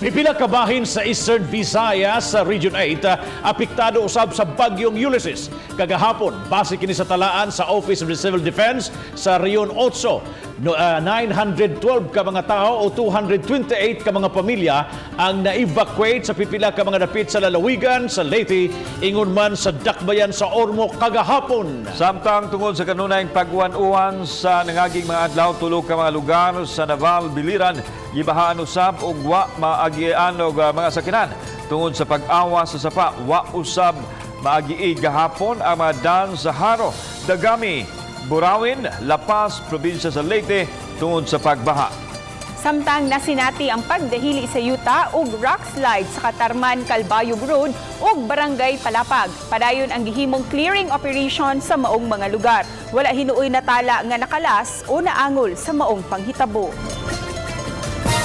Pipila ka bahin sa Eastern Visayas sa Region 8 apektado usab sa bagyong Ulysses. Kagahapon, base kini sa talaan sa Office of the Civil Defense sa Region 8, no, 912 ka mga tao o 228 ka mga pamilya ang na-evacuate sa pipila ka mga dapit sa lalawigan sa Leyte, ingon man sa Dakbayan sa Ormoc kagahapon. Samtang tungod sa kanunayng pag-uwan-uwan sa nangaging mga adlaw, tulo ka mga lugar sa Naval, Biliran gibahaan usab ug wa maagian og mga sakinan tungod sa pag-awas sa sapa. Wa usab maagii gahapon ang mga dan sa Jaro, Dagami, Burauen, Lapas, probinsya sa Leyte tungod sa pagbaha. Samtang nasinati ang pagdahili sa yuta ug rock slide sa Katarman Calbayog Road ug Barangay Palapag. Padayon ang gihimong clearing operation sa maong mga lugar. Wala hinuoy natala nga nakalas o naangol sa maong panghitabo.